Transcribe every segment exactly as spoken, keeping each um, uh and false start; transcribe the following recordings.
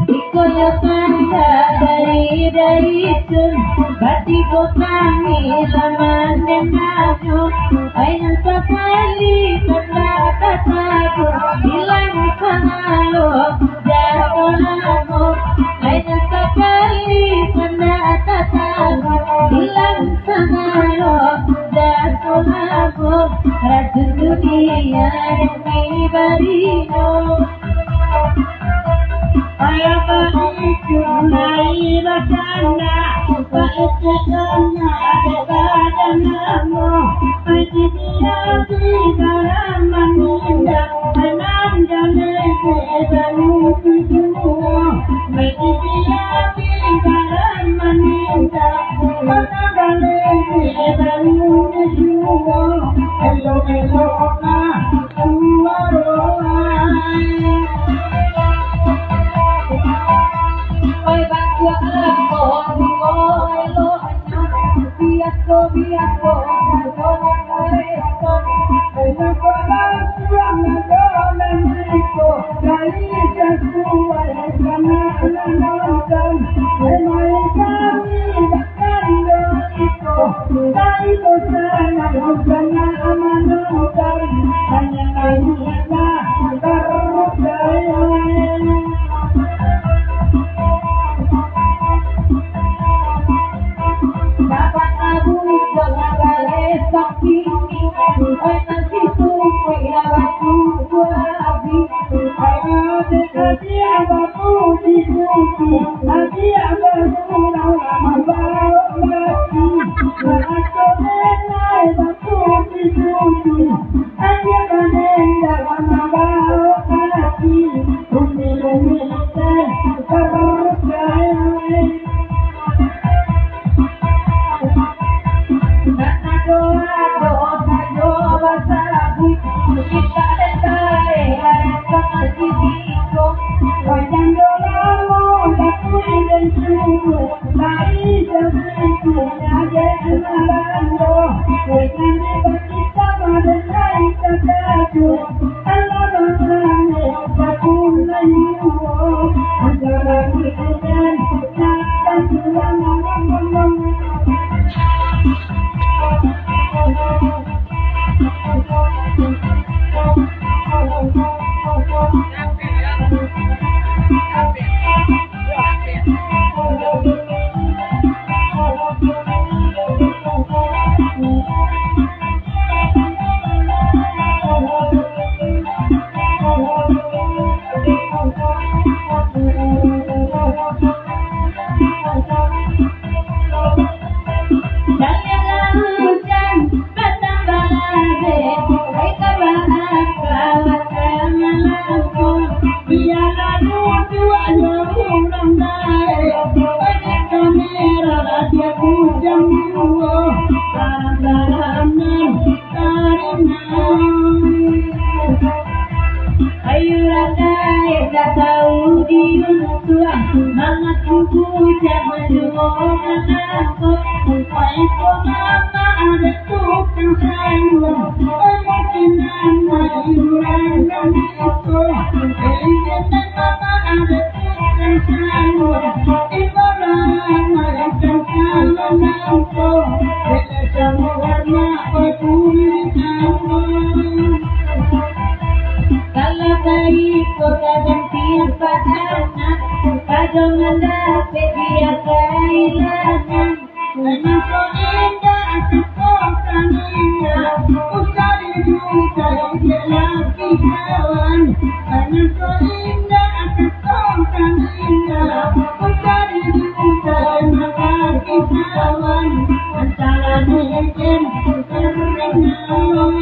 Iko yo tanda dari Daitun, batigo kami lah mandenganyo. Ai nan sakali tanda tatago, ilang sangalo jatuah lamo. Ai nan sakali tanda tatago, ilang sangalo jatuah lamo. Racun dunia demi barino. Kalau baik kota dan tiap padanan, pada mandapek dia kailangan. Memang kau indah, aku kau kan indah. Usah dibuka, jelas kawan. Memang kau indah, aku kau kan indah. Usah dibuka, jelas kawan. Antara D M keren kawan.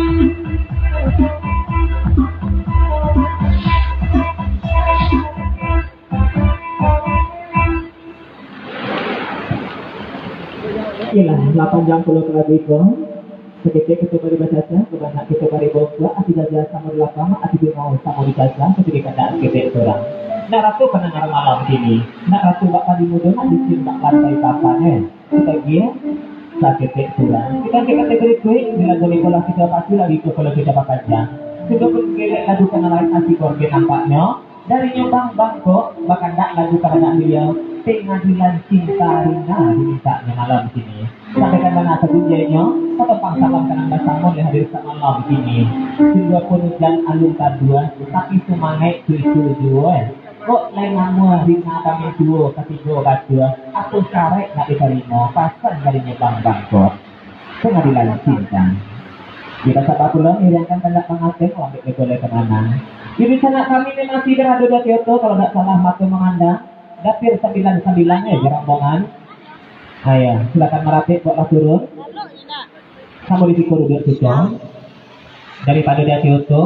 Iyolah, lah panjang pulo kaladu ko. Saketek kito bari bacacah, kabanyak kito bari bongkok, ati gajah samo di lapang, ati bungau samo di gajah, saketek kandak saketek surang. Nak ratu pandanga malam kini, nak ratu bak padi mudo, nak licin bak lantai papan, eh. Saketek surang. Kito angkek ka barikuik, di lagu ni polah kito pacu, lagi ko kalau kito bapanjang. Sudah pun kelek ladu ka nan lain, asik orgen nampaknyo. Dari Nyumbang Bangkok, bakandak lagu kahandak baliau, Pangadilan Cinta Rina dimintaknyo malam kini. Sampaikan bana satunjuaknyo, satompang salam ka nan basamo nan hadir samalam kini. Sungguahpun ujan alun taduah, tapi sumangaik tu itu juo. Kok lai namuah Rina kami tuo katigo batua, apo sarek nak ditarimo, pasan dari Nyumbang Bangkok. Pangadilan Cinta. Kita saba pulo, iriangkan kandak pangateh, lambat diboleh ka manang. Di sanak kami ni masih barado di Kioto, kalau dak salah mato mamandang, dapir sambilan sambilan, eh, jo rombongan. Ayo, silakan marapek, buatlah turun. Samo di siko duduak kito. Daripado di Kioto,